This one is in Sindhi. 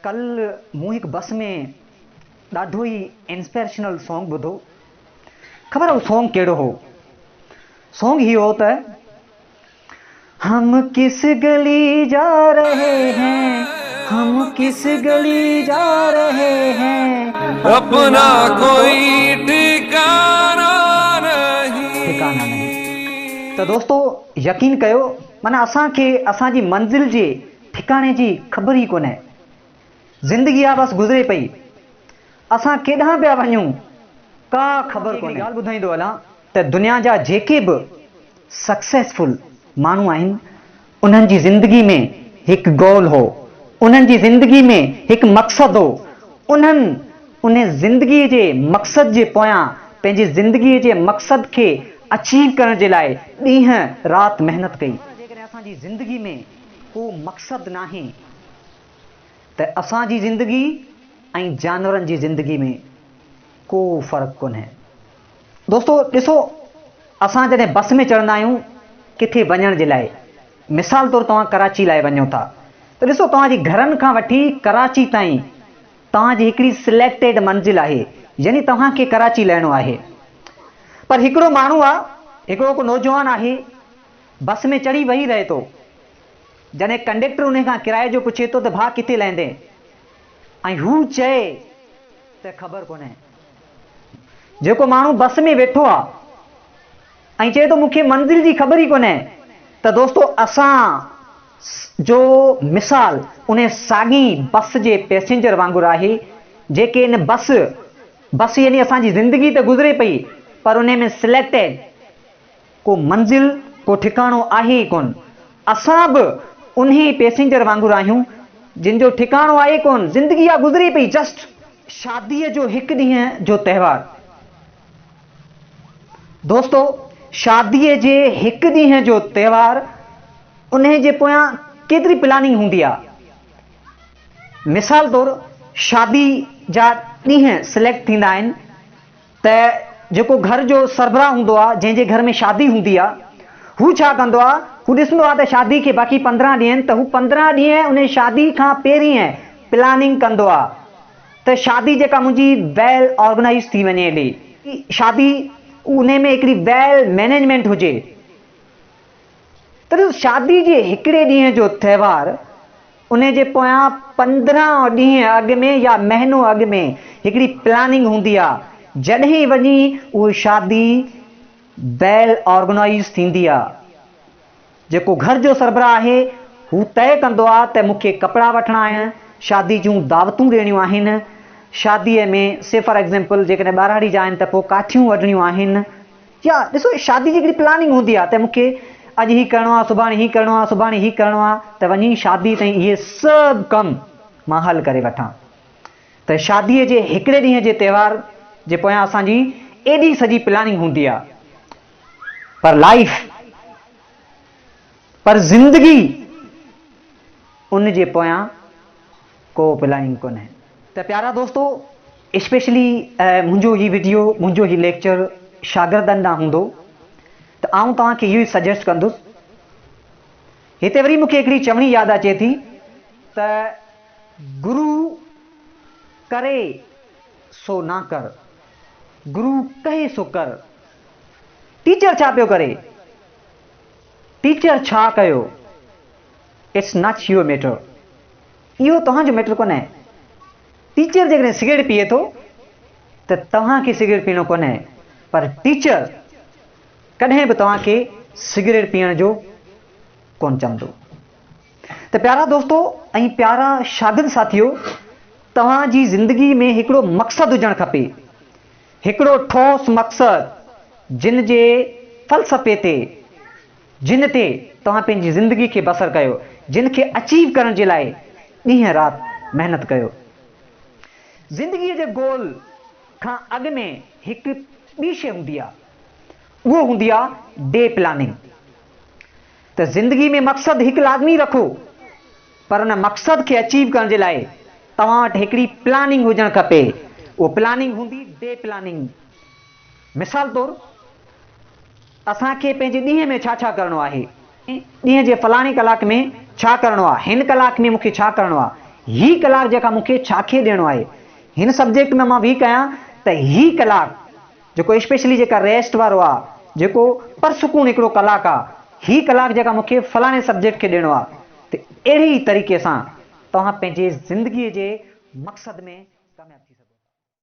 ڪل مون هڪ بس ۾ ڏاڍو ئي انسپيرشنل سونگ ٻڌو. خبر اهو سونگ ڪهڙو هو؟ سونگ هي هو ته هم ڪس گلي جا رهي هين هم ڪس گلي جا رهي هين. اپنا ڪوئي ٺڪانا نهين. ٺڪانا نهين. ته دوستو يقين ڪيو معنيٰ اسان کي اسان جي منزل جي ٺڪاڻي جي خبر ئي ڪونهي. زندگي آ بس گذري پئي. اسان ڪيڏانهن پيا وڃون ڪا خبر ڪونهي. ڳالهه ٻڌائيندو هلان ته دنيا جا جيڪي به سڪسيسفل ماڻهو آهن انهن جي زندگي ۾ هڪ گول هو، انهن جي زندگي ۾ هڪ مقصد هو، انهن انهي زندگي جي مقصد جي پويان پنهنجي زندگي جي مقصد کي اچيو ڪرڻ جي لاء ڏينهن رات محنت ڪئي. جيڪڏهن اسان جي زندگي ۾ ڪو مقصد ناهي ته اسان جي زندگي ۽ جانورن جي زندگي ۾ ڪو فرق ڪونهي. دوستو ڏسو اسان جڏهن بس ۾ چڙهندا آهيون ڪٿي وڃڻ جي لاء مثال طور توهان ڪراچي لاء وڃو ٿا ته ڏسو توهان جي گهرن کان وٺي ڪراچي تائين توهان جي هڪڙي سليڪٽيڊ منزل آهي يعني توهان کي ڪراچي لهڻو آهي پر هڪڙو ماڻهو آ هڪڙو ڪو نوجوان آهي بس ۾ چڙهي ويهي رهي ٿو جڏهن ڪنڊيڪٽر انهي کان ڪرائي جو پڇي ٿو ته ڀاء ڪٿي لهندين؟ ۽ هو چئي ته خبر ڪونهي. جيڪو ماڻهو بس ۾ ويٺو آ ۽ چئي ٿو مون کي منزل جي خبر ئي ڪونهي ته دوستو اسان جو مثال انهي ساڳي بس جي پئسينجر وانگر آهي جيڪي ان بس بس يعني اسان جي زندگي ته گذري پئي پر انهي ۾ سليڪٽيڊ ڪو منزل، ڪو ٺڪاڻو آهي ئي ڪونه. اسان به انهي پئسينجر وانگر آهيون، جن جو ٺڪاڻو آهي ئي ڪونه. زندگي آ گذري پئي جسٽ. شاديء جو هڪ ڏينهن جو تهوار. دوستو! شاديء جي هڪ ڏينهن جو تهوار، انهي جي پويان ڪيتري پلاننگ هوندي آ. مثال طور شادي جا ڏينهن سليڪٽ ٿيندا آهن. ته جيڪو گهر جو سربراهه هوندو آهي، جنهن جي گهر ۾ شادي هوندي آهي، هو ڇا ڪندو آهي، هو ڏسندو آهي ته شادي کي باقي 15 ڏينهن آهن ته هو 15 ڏينهن انهي شادي کان پهرين پلاننگ ڪندو آهي ته شادي جيڪا منهنجي ويل آرگنائيز ٿي وڃي هلي، شادي انهي ۾ هڪڙي ويل مئنيجمينٽ هجي. ته ڏس شادي جي هڪڙي ڏينهن جو تهوار انهي جي پويان 15 ڏينهن اڳ ۾ يا مهينو اڳ ۾ هڪڙي پلاننگ هوندي آ جڏهن وڃي اهو شادي ويل آرگنائيز ٿيندي آ. جيڪو گهر جو سربراهه آهي هو طئي ڪندو آ ته مون کي ڪپڙا وٺڻا آهن، شادي جون دعوتون ڏيڻيون آهن، شادي ۾ سي فار ايگزيمپل جيڪڏهن ٻهراڙي جا آهن ته پوء ڪاٺيون وڍڻيون آهن، يا ڏسو شادي جي هڪڙي پلاننگ هوندي آهي ته مون کي اڄ هي ڪرڻو آهي سڀاڻي هي ڪرڻو آهي سڀاڻي هي ڪرڻو آهي ته وڃي شادي تائين اهي سڀ ڪم مان حل ڪري وٺان ته شادي جي هڪڙي ڏينهن جي تهوار جي پويان اسان جي ايڏي سڄي پلاننگ هوندي آهي پر لائيف پر زندگي ان جي پويان ڪو پلاننگ ڪونهي. ته پيارا دوستو اسپيشلي منهنجو هي وڊيو منهنجو هي ليڪچر شاگردن ڏانهن هوندو ته آئون توهان کي اهو ئي سجيسٽ ڪندس. هتي وري مونکي هڪڙي چوڻي ياد اچي ٿي ته گرو ڪري سو نه ڪر گرو ڪهي سو ڪر. ٽيچر ڇا پيو ڪري؟ ٽيچر ڇا ڪيو؟ It's not your matter. اهو توهان جو ميٽر ڪونهي. ٽيچر جيڪڏهن سگريٽ پيئي ٿو ته توهان کي سگريٽ پيئڻو ڪونهي پر ٽيچر ڪڏهن به توهان کي سگريٽ پيئڻ جو ڪونه چوندو. ته پيارا دوستو ۽ پيارا شاگرد ساٿيو توهان جي زندگي ۾ هڪڙو مقصد هجڻ کپي. هڪڙو ٺوس مقصد جن جي فلسفي تي جن تي توهان پنهنجي زندگي کي بسر ڪيو، جن کي اچيو ڪرڻ جي لاء ڏينهن رات محنت ڪيو. زندگيء جي گول کان اڳ ۾ هڪ ٻي شيء هوندي آ، اهو هوندي آ ڊي پلاننگ. ته زندگي ۾ مقصد هڪ لازمي رکو، پر ان مقصد کي اچيو ڪرڻ جي لاء توهان وٽ هڪڙي پلاننگ هجڻ کپي. اهو پلاننگ هوندي ڊي پلاننگ. مثال طور اسان کي پنهنجي ڏينهن ۾ ڇا ڇا ڪرڻو آهي؟ ڏينهن جي فلاڻي ڪلاڪ ۾ ڇا ڪرڻو آهي؟ هن ڪلاڪ ۾ مون کي ڇا ڪرڻو آهي؟ هي ڪلاڪ جيڪا مون کي ڇا کي ڏيڻو آهي. هن سبجيڪٽ ۾ مان ويڪ آهيان ته هي ڪلاڪ جيڪو اسپيشلي جيڪا ريسٽ وارو آ جيڪو پرسڪون هڪڙو ڪلاڪ آ هي ڪلاڪ جيڪا مون کي فلاڻي سبجيڪٽ کي ڏيڻو آ ته اهڙي ئي طريقي سان توهان پنهنجي زندگي جي مقصد ۾ ڪامياب ٿي سگهو ٿا.